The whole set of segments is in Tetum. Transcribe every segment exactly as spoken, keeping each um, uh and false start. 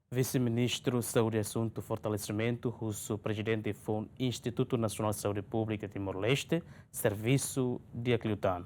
Vise-Ministru Saúde Asuntu Fortalesimentu husu Prezidente Foun Institutu Nasionál Saúde Públika Timor-Leste servisu di'ak liután.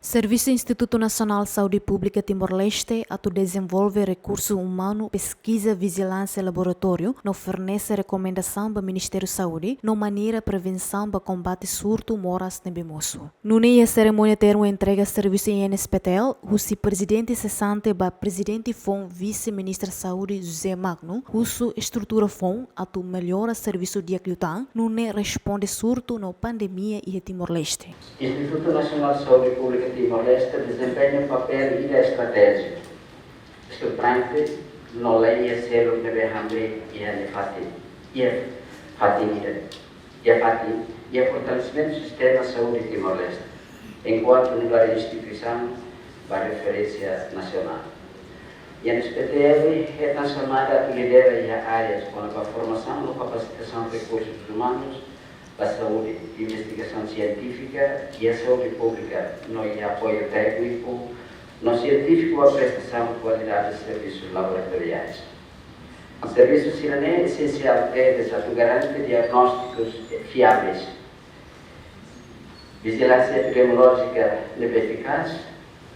Servisu Institutu Nasionál Saúde Públika Timor-Leste atu dezenvolve rekursu umanu, peskiza, vijilánsia laboratóriu no fornese rekomendasaun ba Ministériu Saúde no maneira prevensaun ba kombate surtu moras ne'ebé mosu. Nune'e iha serimónia termu entrega servisu I N S P T L husi Prezidente sesante ba Prezidente Foun Vise-Ministru Saúde José Magno, husu estrutura foun atu mellora servisu di'ak liután nune'e responde surtu no pandemia iha Timor-Leste. Institutu Nasionál Saúde Públika Timor-Leste dezempeña papél ida estratéjiku, estruturante no laiha seluk ne'ebé hamriik iha nia fatin, iha fatin ida, iha fatin, iha fortalesimentu sistema saúde Timor-Leste, enkuantu nu'udar instituisaun ba referénsia nasionál. I N S P T L hetan xamada atu lidera iha áreas kona-ba formasaun no kapasitasaun rekursus umanus ba saúde, investigasaun sientífika iha saúde públika no iha apoiu tékniku no sientífiku ba prestasaun kualidade servisus laboratoriais. Servisu sira-ne'e esensiál tebes atu garante diagnóstikus fiáveis, vijilánsia epidemiolójika ne'ebé efikás,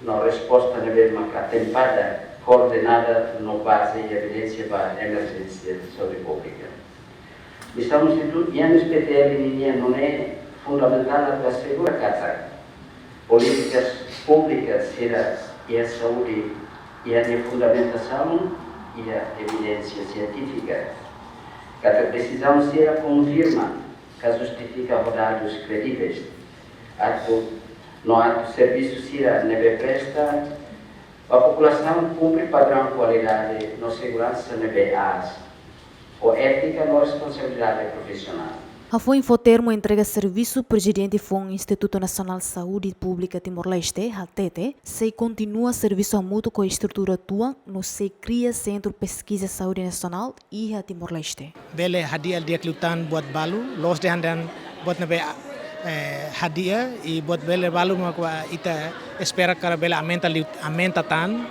no resposta ne'ebé maka atempada, koordenada no baze iha evidénsia ba emerjénsia saúde públika. Misaun institutu I N S P T L nian nune'e fundamentál atu asegura katak polítikas públikas sira iha saúde iha nia fundamentasaun iha evidénsia sientífika, katak desizaun sira konfirma ka justifika ho dadus kredivéis, atu, no atu servisu sira ne'ebé presta ba populasaun kumpre padraun kualidade no seguransa ne'ebé aas, ho étika no responsabilidade profisionál. Hafoin fó termu entrega servisu, Prezidente Foun Institutu Nasionál Saúde Públika Timor-Leste, hatete, sei kontinua servisu hamutuk ho estrutura tuan no sei kria Sentru Peskiza Saúde Nasionál iha Timor-Leste. Bele hadi'a di'ak liután buat balu, loos dehan dehan buat ne'ebé, eh, hadi'a, i buat bele balu mak ita espera katak bele aumenta liu-, aumenta tan,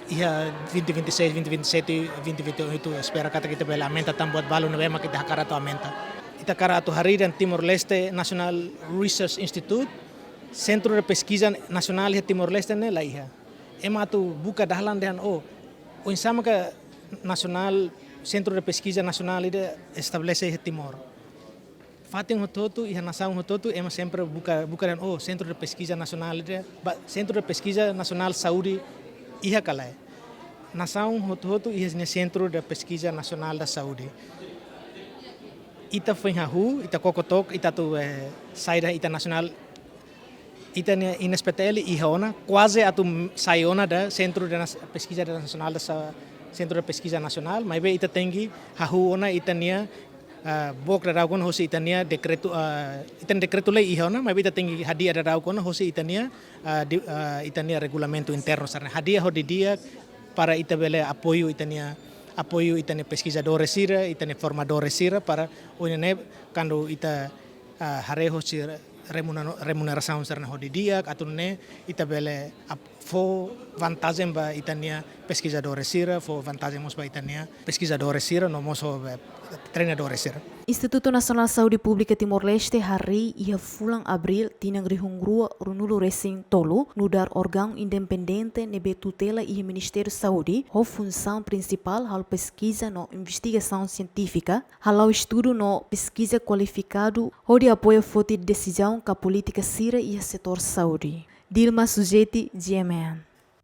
iha vinte vinte e seis, vinte vinte e sete, vinte vinte e oito, espera katak ita bele aumenta tan buat balu ne'ebé mak ita hakarak atu aumenta. Ita hakarak atu harii dehan Timor-Leste National Research Institute, Sentru de Peskiza Nasionál iha Timor-Leste ne'e laiha. Ema atu buka dalan dehan, oh, oinsá maka nasionál, Sentru de Peskiza Nasionál ida estabelese iha Timor. Fatin hotu-hotu, iha nasaun hotu-hotu, ema sempre buka, buka dehan, oh, Sentru de Peskiza Nasionál ida, ba, Sentru de Peskiza Nasionál Saúde iha ka lae. Nasaun hotu-hotu iha nia Sentru de Peskiza Nasionál da Saúde. Ita foin hahú, ita koko took, ita atu, eh, sai dehan ita nasionál, ita-nia I N S P T L iha ona, kuaze atu m-, sai ona da Sentru de Nas-, Peskiza de Nasionál da Sa-, Sentru de Peskiza Nasionál, maibé ita tenke hahú ona ita-nia, ah, book daudauk ona hosi ita-nia dekretu, ah, ita-nia dekretu-lei iha ona, maibé ita tenke hadi'a daudauk ona hosi ita-nia, ah, di, ah, ita-nia regulamentu internu sira-ne'e. Hadi'a ho didi'ak para ita bele apoiu ita-nia, apoiu ita-nia peskizadór sira, ita-nia formadór sira, para ohin ne'e kuandu ita, ah, haree hosi re-, remunera-, remunerasaun sira-ne'e ho didi'ak, atu nune'e ita bele ap-, fó vantajen ba ita-nia peskizadór sira, fó vantajen mós ba ita-nia peskizadór sira, no mós ho, eh, treinadór sira. Institutu Nasionál Saúde Públika Timor-Leste harii iha fulan Abríl tinan rihun rua ruanulu resin tolu, nu'udar órgaun independente ne'ebé tutela iha Ministériu Saúde, ho funsaun prinsipál halo peskiza no investigasaun sientífika, hala'o estudu no peskiza kualifikadu, hodi apoia foti desizaun ka polítika sira iha setór saúde. Dilma Sujeti, G M N.